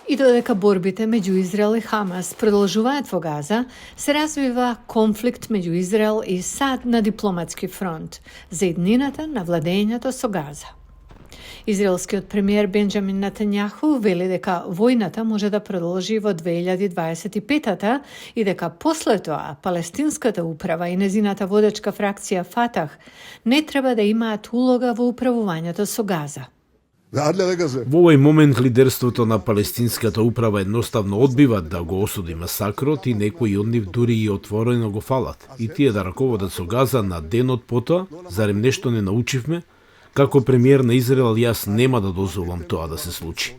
И додека борбите меѓу Израел и Хамас продолжуваат во Газа, се развива конфликт меѓу Израел и САД на дипломатски фронт за иднината на владењето со Газа. Израелскиот премиер Бенџамин Нетањаху вели дека војната може да продолжи во 2025-та и дека после тоа палестинската управа и незината водечка фракција Фатах не треба да имаат улога во управувањето со Газа. Во овој момент лидерството на палестинската управа едноставно одбиват да го осуди масакрот и некои од нив дури и отворено го фалат. И тие да раководат со Газа на денот потоа, зарем нешто не научивме? Како премиер на Израел, јас нема да дозволам тоа да се случи.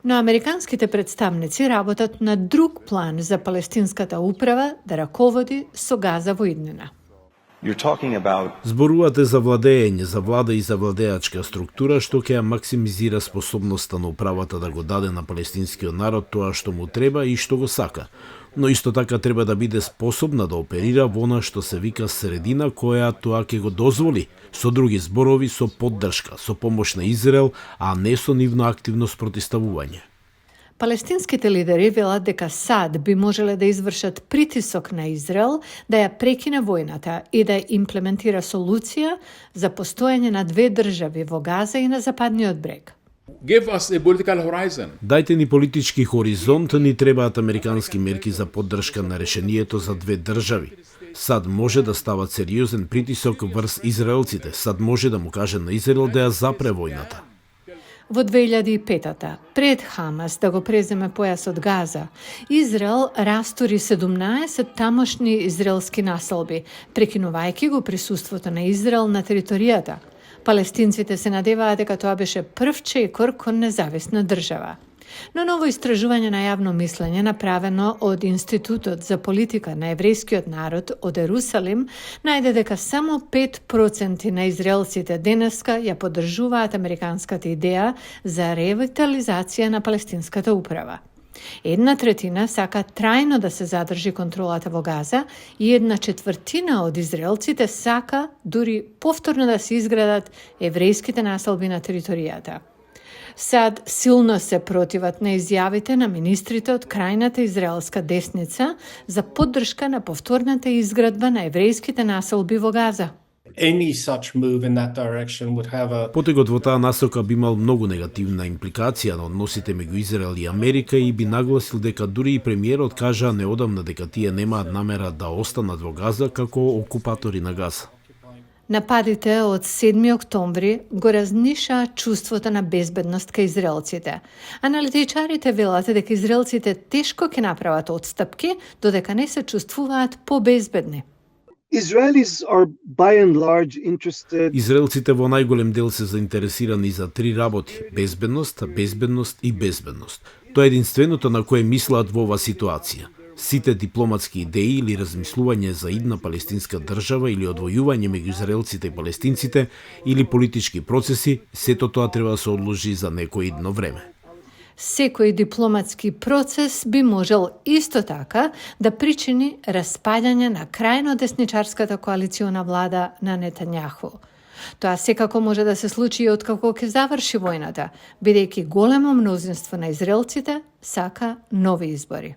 Но американските представници работат на друг план за палестинската управа да раководи со Газа во иднина. Зборувате за владење, за влада и за владеачка структура што ќе ја максимизира способноста на управата да го даде на палестинскиот народ тоа што му треба и што го сака. Но исто така треба да биде способна да оперира во она што се вика средина која тоа ќе го дозволи, со други зборови, со поддршка, со помош на Израел, а не со нивно активно спротивставување. Палестинските лидери велат дека САД би можеле да извршат притисок на Израел да ја прекине војната и да имплементира солуција за постоење на две држави во Газа и на Западниот брег. Дајте ни политички хоризонт, ни требаат американски мерки за поддршка на решението за две држави. САД може да стават сериозен притисок врз израелците. САД може да му каже на Израел да ја запре војната. Во 2005-та, пред Хамас да го преземе појасот Газа, Израел растури 17 тамошни израелски населби, прекинувајќи го присуството на Израел на територијата. Палестинците се надеваат дека тоа беше прв чекор кон независна држава. Но ново истражување на јавно мислење направено од Институтот за политика на еврејскиот народ од Ерусалим најде дека само 5% на израелците денеска ја поддржуваат американската идеја за ревитализација на палестинската управа. 1/3 сака трајно да се задржи контролата во Газа и 1/4 од израелците сака дури повторно да се изградат еврејските населби на територијата. САД силно се противат на изјавите на министрите од крајната израелска десница за поддршка на повторната изградба на еврејските населби во Газа. Потегот во таа насока би имал многу негативна импликација на односите меѓу Израел и Америка и би нагласил дека дури и премиерот кажа неодамна дека тие немаат намера да останат во Газа како окупатори на Газа. Нападите од 7 октомври го разнишаа чувството на безбедност кај израелците. Аналитичарите велат дека израелците тешко ќе направат отстапки, додека не се чувствуваат побезбедни. Израелците во најголем дел се заинтересирани за три работи: безбедност, безбедност и безбедност. Тоа е единственото на кое мислат во оваа ситуација. Сите дипломатски идеи или размислување за идна палестинска држава или одвојување меѓу израелците и палестинците или политички процеси, сето тоа треба да се одложи за некој идно време. Секој дипломатски процес би можел исто така да причини распаѓање на крајно десничарската коалициона влада на Нетањаху. Тоа секако може да се случи и откако ќе заврши војната, бидејќи големо мнозинство на израелците сака нови избори.